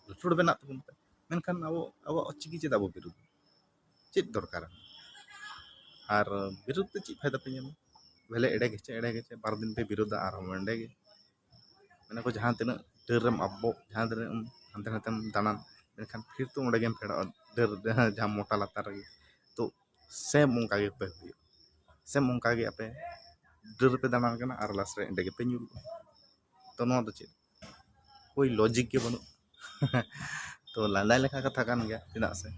ᱞᱟᱹᱴᱩ ᱦᱚᱲ ᱵᱮᱱᱟᱜ ᱛᱟᱵᱚᱱ ᱯᱮ, ᱢᱮᱱᱠᱷᱟᱱ ᱟᱵᱚ ᱟᱵᱚᱣᱟᱜ ᱚᱞᱪᱤᱠᱤ ᱪᱮᱫᱟᱜ ᱵᱚ ᱵᱤᱨᱳᱫᱟ? ᱪᱮᱫ ᱫᱚᱨᱠᱟᱨ? ᱟᱨ ᱵᱤᱨᱳᱫ ᱛᱮ ᱪᱮᱫ ᱯᱷᱟᱭᱫᱟ ᱯᱮ ᱧᱟᱢᱟ? ᱵᱷᱟᱞᱮ ᱮᱲᱮ ᱜᱮᱪᱮ, ᱮᱲᱮ ᱜᱮᱪᱮ, ᱵᱟᱨ ᱫᱤᱱ ᱯᱮ ᱵᱤᱨᱳᱫᱟ, ᱟᱨᱦᱚᱸ ᱮᱸᱰᱮ ᱜᱮ᱾ ᱢᱮᱱᱟ ᱠᱚ ᱡᱟᱦᱟᱸ ᱛᱤᱱᱟᱹᱜ ᱰᱟᱹᱨ ᱨᱮᱢ ᱟᱵᱚᱜ, ᱡᱟᱦᱟᱸ ᱛᱤᱱᱟᱹᱜ ᱮᱢ ᱦᱟᱱᱛᱮ ᱱᱟᱛᱮᱢ ᱫᱟᱬᱟᱱ, ᱢᱮᱱᱠᱷᱟᱱ ᱯᱷᱤᱨ ᱛᱚ ᱚᱸᱰᱮ ᱜᱮᱢ ᱯᱷᱮᱰᱚᱜᱼᱟ, ᱰᱟᱹᱨ ᱡᱟᱦᱟᱸ ᱢᱚᱴᱟ ᱞᱟᱛᱟᱨ ᱨᱮᱜᱮ᱾ ᱛᱚ ᱥᱮᱢ ᱚᱱᱠᱟ ᱜᱮᱯᱮ ᱦᱩᱭᱩᱜ, ᱥᱮᱢ ᱚᱱᱠᱟ ᱜᱮ ᱟᱯᱮ ᱰᱟᱹᱨ ᱯᱮ ᱫᱟᱬᱟᱱ ᱠᱟᱱᱟ ᱟᱨ ᱞᱟᱥ ᱨᱮ ᱮᱸᱰᱮ ᱜᱮᱯᱮ ᱧᱩᱨᱩᱜᱼᱟ᱾ ᱛᱚ ᱱᱚᱣᱟ ᱫᱚ ᱪᱮᱫ? ᱠᱳᱭ ᱞᱚᱡᱤᱠ ᱜᱮ ᱵᱟᱹᱱᱩᱜ᱾ ᱛᱚ ᱞᱟᱸᱫᱟ ᱞᱮᱠᱟ ᱠᱟᱛᱷᱟ ᱠᱟᱱ ᱜᱮᱭᱟ, ᱪᱮᱫᱟᱜ ᱥᱮ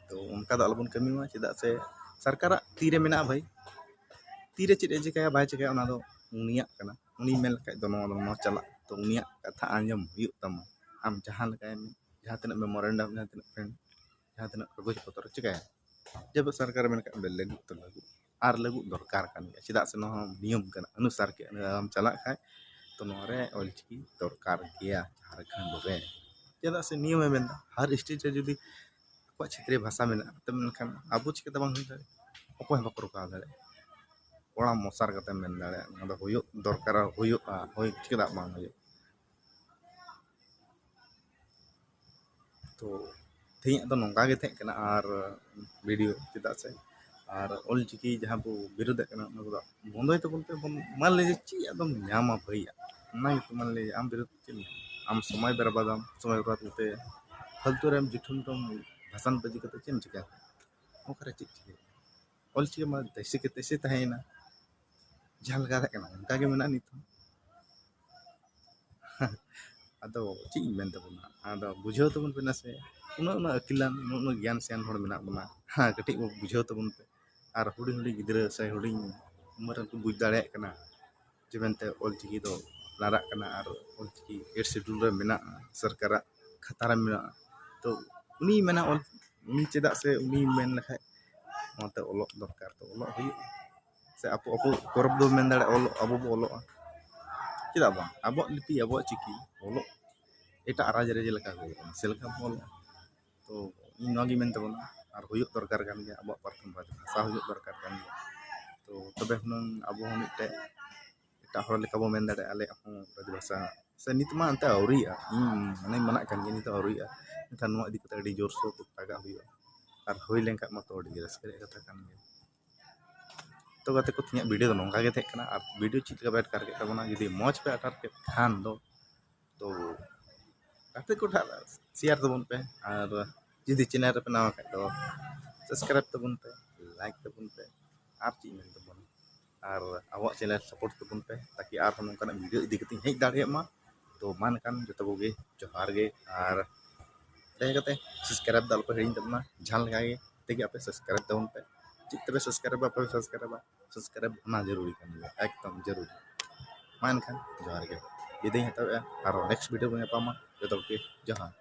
ᱛᱚ ᱚᱱᱠᱟ ᱫᱚ ᱟᱞᱚᱵᱚᱱ ᱠᱟᱹᱢᱤ ᱢᱟ᱾ ᱪᱮᱫᱟᱜ ᱥᱮ ᱥᱚᱨᱠᱟᱨᱟᱜ ᱛᱤᱨᱮ ᱢᱮᱱᱟᱜᱼᱟ ᱵᱷᱟᱹᱭ, ᱛᱤᱨᱮ ᱪᱮᱫ ᱮ ᱪᱤᱠᱟᱹᱭᱟ ᱵᱟᱭ ᱪᱤᱠᱟᱹᱭᱟ, ᱚᱱᱟ ᱫᱚ ᱩᱱᱤᱭᱟᱜ ᱠᱟᱱᱟ᱾ ᱩᱱᱤ ᱢᱮᱱ ᱞᱮᱠᱷᱟᱡ ᱫᱚ ᱱᱚᱣᱟ ᱫᱚ ᱱᱚᱣᱟ ᱪᱟᱞᱟᱜ, ᱛᱚ ᱩᱱᱤᱭᱟᱜ ᱠᱟᱛᱷᱟ ᱟᱸᱡᱚᱢ ᱦᱩᱭᱩᱜ ᱛᱟᱢᱟ᱾ ᱟᱢ ᱡᱟᱦᱟᱸ ᱞᱮᱠᱟᱭ ᱢᱮ, ᱡᱟᱦᱟᱸ ᱛᱤᱱᱟᱹᱜ ᱢᱮᱢᱳᱨᱮᱱᱰᱟᱢ, ᱡᱟᱦᱟᱸ ᱛᱤᱱᱟᱹᱜ ᱯᱮᱱ, ᱡᱟᱦᱟᱸ ᱛᱤᱱᱟᱹᱜ ᱠᱟᱜᱚᱡᱽ ᱯᱚᱛᱨᱚ ᱪᱤᱠᱟᱹᱭᱟ, ᱡᱮ ᱥᱚᱨᱠᱟᱨ ᱢᱮᱱ ᱠᱟᱜ ᱵᱮ ᱞᱟᱹᱜᱩ ᱛᱚ ᱞᱟᱹᱜᱩ ᱟᱨ ᱞᱟᱹᱜᱩ ᱫᱚᱨᱠᱟᱨ ᱠᱟᱱ ᱜᱮᱭᱟ᱾ ᱪᱮᱫᱟᱜ ᱥᱮ ᱱᱚᱣᱟ ᱦᱚᱸ ᱱᱤᱭᱚᱢ ᱠᱟᱱᱟ, ᱚᱱᱩᱥᱟᱨ ᱜᱮ ᱟᱢ ᱪᱟᱞᱟᱜ ᱠᱷᱟᱡ ᱛᱚ ᱱᱚᱣᱟ ᱨᱮ ᱚᱞᱪᱤᱠᱤ ᱫᱚᱨᱠᱟᱨ ᱜᱮᱭᱟ ᱡᱷᱟᱲᱠᱷᱚᱸᱰ ᱨᱮ᱾ ᱪᱮᱫᱟᱜ ᱥᱮ ᱱᱤᱭᱚᱢᱮ ᱢᱮᱱᱫᱟ ᱦᱟᱨ ᱥᱴᱮᱴ ᱨᱮ ᱡᱩᱫᱤ ᱟᱠᱚᱣᱟᱜ ᱪᱷᱮᱛᱨᱤᱭᱚ ᱵᱷᱟᱥᱟ ᱢᱮᱱᱟᱜᱼᱟ, ᱛᱚ ᱢᱮᱱᱠᱷᱟᱱ ᱟᱵᱚ ᱪᱤᱠᱟᱹᱛᱮ ᱵᱟᱝ ᱦᱩᱭ ᱫᱟᱲᱮᱭᱟᱜᱼᱟ? ᱚᱠᱚᱭ ᱦᱚᱸ ᱵᱟᱠᱚ ᱨᱚᱠᱟᱣ ᱫᱟᱲᱮᱭᱟᱜᱼᱟ᱾ ᱠᱚᱲᱟᱢ ᱢᱚᱥᱟᱨ ᱠᱟᱛᱮᱢ ᱢᱮᱱ ᱫᱟᱲᱮᱭᱟᱜᱼᱟ, ᱱᱚᱣᱟ ᱫᱚ ᱦᱩᱭᱩᱜ ᱫᱚᱨᱠᱟᱨ, ᱦᱩᱭᱩᱜᱼᱟ, ᱦᱩᱭ ᱪᱮᱫᱟᱜ ᱵᱟᱝ ᱦᱩᱭᱩᱜᱼᱟ? ᱛᱚ ᱛᱮᱦᱮᱧᱟᱜ ᱫᱚ ᱱᱚᱝᱠᱟ ᱜᱮ ᱛᱟᱦᱮᱸ ᱠᱟᱱᱟ᱾ ᱟᱨ ᱵᱷᱤᱰᱤᱭᱳ ᱪᱮᱫᱟᱜ ᱥᱮ ᱟᱨ ᱚᱞᱪᱤᱠᱤ ᱡᱟᱦᱟᱸ ᱵᱚ ᱵᱤᱨᱳᱫᱮᱫ ᱠᱟᱱᱟ, ᱚᱱᱟ ᱠᱚᱫᱚ ᱵᱚᱱᱫᱚᱭ ᱛᱟᱵᱚᱱ ᱯᱮ᱾ ᱵᱚᱱ ᱢᱟᱱ ᱞᱮ ᱪᱮᱫ ᱟᱫᱚᱢ ᱧᱟᱢᱟ ᱵᱷᱟᱹᱭ? ᱚᱱᱟ ᱜᱮᱛᱚ ᱢᱟᱱ ᱞᱮ ᱟᱢ ᱵᱤᱨᱳᱫ ᱪᱮᱫ ᱮᱢ ᱧᱟᱢᱟ? ᱟᱢ ᱥᱚᱢᱚᱭ ᱵᱮᱨᱵᱟᱫᱟᱢ, ᱥᱚᱢᱚᱭ ᱵᱮᱨᱵᱟᱫ ᱠᱟᱛᱮ ᱯᱷᱟᱞᱛᱩ ᱨᱮᱢ ᱡᱩᱴᱷᱟᱹᱱ ᱨᱮᱢ ᱵᱷᱟᱥᱟᱱ ᱵᱟᱹᱡᱤ ᱠᱟᱛᱮ ᱪᱮᱫ ᱮᱢ ᱪᱤᱠᱟᱹᱭᱟ? ᱚᱠᱟᱨᱮ ᱪᱮᱫ ᱪᱤᱠᱟᱹᱭᱟ? ᱚᱞᱪᱤᱠᱤ ᱢᱟ ᱛᱮᱥᱮ ᱠᱮ ᱛᱮᱥᱮ ᱛᱟᱦᱮᱸᱭᱮᱱᱟ, ᱡᱟᱦᱟᱸ ᱞᱮᱠᱟ ᱛᱟᱦᱮᱸ ᱠᱟᱱᱟ ᱚᱱᱠᱟ ᱜᱮ ᱢᱮᱱᱟᱜᱼᱟ ᱱᱤᱛ ᱦᱚᱸ᱾ ᱟᱫᱚ ᱪᱮᱫ ᱤᱧ ᱢᱮᱱ ᱛᱟᱵᱚᱱᱟ, ᱟᱫᱚ ᱵᱩᱡᱷᱟᱹᱣ ᱛᱟᱵᱚᱱ ᱯᱮ ᱱᱟᱥᱮ᱾ ᱩᱱᱟᱹᱜ ᱩᱱᱟᱹᱜ ᱟᱹᱠᱤᱞᱟᱱ, ᱩᱱᱟᱹᱜ ᱩᱱᱟᱹᱜ ᱜᱮᱭᱟᱱ ᱥᱮᱭᱟᱱ ᱦᱚᱲ ᱢᱮᱱᱟᱜ ᱵᱚᱱᱟ, ᱦᱮᱸ, ᱠᱟᱹᱴᱤᱡ ᱵᱚ ᱵᱩᱡᱷᱟᱹᱣ ᱛᱟᱵᱚᱱ ᱯᱮ᱾ ᱟᱨ ᱦᱩᱰᱤᱧ ᱦᱩᱰᱤᱧ ᱜᱤᱫᱽᱨᱟᱹ ᱥᱮ ᱦᱩᱰᱤᱧ ᱩᱢᱮᱨ ᱨᱮᱱ ᱠᱚ ᱵᱩᱡᱽ ᱫᱟᱲᱮᱭᱟᱜ ᱠᱟᱱᱟ ᱡᱮ ᱢᱮᱱᱛᱮ ᱚᱞᱪᱤᱠᱤ ᱫᱚ ᱞᱟᱜᱟᱜ ᱠᱟᱱᱟ ᱟᱨ ᱚᱞᱪᱤᱠᱤ ᱮᱭᱤᱴ ᱥᱤᱰᱩᱞ ᱨᱮ ᱢᱮᱱᱟᱜᱼᱟ, ᱥᱚᱨᱠᱟᱨᱟᱜ ᱠᱷᱟᱛᱟ ᱨᱮ ᱢᱮᱱᱟᱜᱼᱟ᱾ ᱛᱚ ᱩᱱᱤᱭ ᱢᱮᱱᱟ ᱚᱞ, ᱩᱱᱤ ᱪᱮᱫᱟᱜ ᱥᱮ ᱩᱱᱤᱭ ᱢᱮᱱ ᱞᱮᱠᱷᱟᱡ ᱱᱚᱣᱟᱛᱮ ᱚᱞᱚᱜ ᱫᱚᱨᱠᱟᱨ, ᱛᱚ ᱚᱞᱚᱜ ᱦᱩᱭᱩᱜᱼᱟ᱾ ᱥᱮ ᱟᱵᱚ, ᱟᱵᱚ ᱜᱚᱨᱚᱵᱽ ᱫᱚ ᱢᱮᱱ ᱫᱟᱲᱮᱭᱟᱜᱼᱟ, ᱚᱞᱚᱜ, ᱟᱵᱚ ᱵᱚ ᱚᱞᱚᱜᱼᱟ᱾ ᱪᱮᱫᱟᱜ ᱵᱟᱝ? ᱟᱵᱚᱣᱟᱜ ᱞᱤᱯᱤ, ᱟᱵᱚᱣᱟᱜ ᱪᱤᱠᱤ ᱚᱞᱚᱜ ᱮᱴᱟᱜ ᱨᱟᱡᱽ ᱨᱮ ᱪᱮᱫ ᱞᱮᱠᱟ ᱦᱩᱭᱩᱜ ᱠᱟᱱᱟ, ᱥᱮ ᱞᱮᱠᱟ ᱵᱚ ᱚᱞᱚᱜᱼᱟ᱾ ᱛᱚ ᱤᱧ ᱱᱚᱣᱟ ᱜᱤᱧ ᱢᱮᱱ ᱛᱟᱵᱚᱱᱟ, ᱟᱨ ᱦᱩᱭᱩᱜ ᱫᱚᱨᱠᱟᱨ ᱠᱟᱱ ᱜᱮᱭᱟ, ᱟᱵᱚᱣᱟᱜ ᱯᱟᱨᱥᱚᱱᱟᱞ ᱵᱷᱟᱥᱟ ᱦᱩᱭᱩᱜ ᱫᱚᱨᱠᱟᱨ ᱠᱟᱱ ᱜᱮᱭᱟ᱾ ᱛᱚ ᱛᱚᱵᱮ ᱦᱩᱱᱟᱹᱝ ᱟᱵᱚ ᱦᱚᱸ ᱢᱤᱫᱴᱮᱡ ᱮᱴᱟᱜ ᱦᱚᱲ ᱞᱮᱠᱟ ᱵᱚ ᱢᱮᱱ ᱫᱟᱲᱮᱭᱟᱜᱼᱟ, ᱟᱞᱮᱭᱟᱜ ᱦᱚᱸ ᱨᱟᱡᱽ ᱵᱷᱟᱥᱟ, ᱥᱮ ᱱᱤᱛ ᱢᱟ ᱮᱱᱛᱮ ᱟᱹᱣᱨᱤᱭᱟᱜᱼᱟ, ᱤᱧ ᱢᱟᱱᱮᱧ ᱢᱟᱱᱟᱜ ᱠᱟᱱ ᱜᱮᱭᱟ, ᱱᱤᱛ ᱦᱚᱸ ᱟᱹᱣᱨᱤᱭᱟᱜᱼᱟ᱾ ᱮᱱᱠᱷᱟᱱ ᱱᱚᱣᱟ ᱤᱫᱤ ᱠᱟᱛᱮ ᱟᱹᱰᱤ ᱡᱳᱨᱥᱳᱨ ᱞᱟᱜᱟᱜ ᱦᱩᱭᱩᱜᱼᱟ, ᱟᱨ ᱦᱩᱭ ᱞᱮᱱᱠᱷᱟᱱ ᱢᱟᱛᱚ ᱟᱹᱰᱤ ᱨᱟᱹᱥᱠᱟᱹ ᱨᱮᱭᱟᱜ ᱠᱟᱛᱷᱟ ᱠᱟᱱ ᱜᱮᱭᱟ᱾ ᱛᱚ ᱜᱟᱛᱮ ᱠᱚ, ᱛᱮᱦᱮᱧᱟᱜ ᱵᱷᱤᱰᱤᱭᱳ ᱫᱚ ᱱᱚᱝᱠᱟ ᱜᱮ ᱛᱟᱦᱮᱸ ᱠᱟᱱᱟ, ᱟᱨ ᱵᱷᱤᱰᱤᱭᱳ ᱪᱮᱫ ᱞᱮᱠᱟ ᱯᱮ ᱟᱴᱠᱟᱨ ᱠᱮᱫ ᱛᱟᱵᱚᱱᱟ, ᱡᱩᱫᱤ ᱢᱚᱡᱽ ᱯᱮ ᱟᱴᱠᱟᱨ ᱠᱮᱫ ᱠᱷᱟᱱ ᱫᱚ, ᱛᱚ ᱜᱟᱛᱮ ᱠᱚ ᱴᱷᱮᱱ ᱥᱮᱭᱟᱨ ᱛᱟᱵᱚᱱ ᱯᱮ, ᱟᱨ ᱡᱩᱫᱤ ᱪᱮᱱᱮᱞ ᱨᱮᱯᱮ ᱱᱟᱣᱟ ᱠᱷᱟᱡ ᱫᱚ subscribe ᱛᱟᱵᱚᱱ ᱯᱮ, like ᱛᱟᱵᱚᱱ ᱯᱮ, ᱟᱨ ᱪᱮᱫ ᱢᱮᱱ ᱛᱟᱵᱚᱱ, ᱟᱨ ᱟᱵᱚᱣᱟᱜ channel support ᱛᱟᱵᱚᱱ ᱯᱮ, ᱛᱟᱠᱤ ᱟᱨᱦᱚᱸ ᱱᱚᱝᱠᱟᱱᱟᱜ video ᱤᱫᱤ ᱠᱟᱛᱮᱧ ᱦᱮᱡ ᱫᱟᱲᱮᱭᱟᱜ ᱢᱟ᱾ ᱛᱚ ᱢᱟ ᱮᱱᱠᱷᱟᱱ ᱡᱚᱛᱚ ᱠᱚᱜᱮ ᱡᱚᱦᱟᱨ ᱜᱮ, ᱟᱨ ᱫᱟᱭᱟ ᱠᱟᱛᱮ subscribe ᱫᱚ ᱟᱞᱚᱯᱮ ᱦᱤᱲᱤᱧ ᱛᱟᱵᱚᱱᱟ᱾ ᱡᱟᱦᱟᱸ ᱞᱮᱠᱟ ᱜᱮ ᱛᱮᱜᱮ ᱟᱯᱮ subscribe ᱛᱟᱵᱚᱱ ᱯᱮ, ᱪᱮᱫ ᱛᱮᱯᱮ subscribe ᱵᱟᱯᱮ subscribe, subscribe ᱚᱱᱟ ᱡᱟᱹᱨᱩᱨᱤ ᱠᱟᱱ ᱜᱮᱭᱟ, ᱮᱠᱫᱚᱢ ᱡᱟᱹᱨᱩᱨᱤ᱾ ᱢᱟ ᱮᱱᱠᱷᱟᱱ ᱡᱚᱦᱟᱨ ᱜᱮ, ᱵᱤᱫᱟᱹᱭ ᱦᱟᱛᱟᱣᱮᱫᱼᱟ, ᱟᱨᱚ next video ᱵᱚᱱ ᱧᱟᱯᱟᱢᱟ᱾ ᱡᱚᱛᱚ ᱠᱚᱜᱮ ᱡᱚᱦᱟᱨ᱾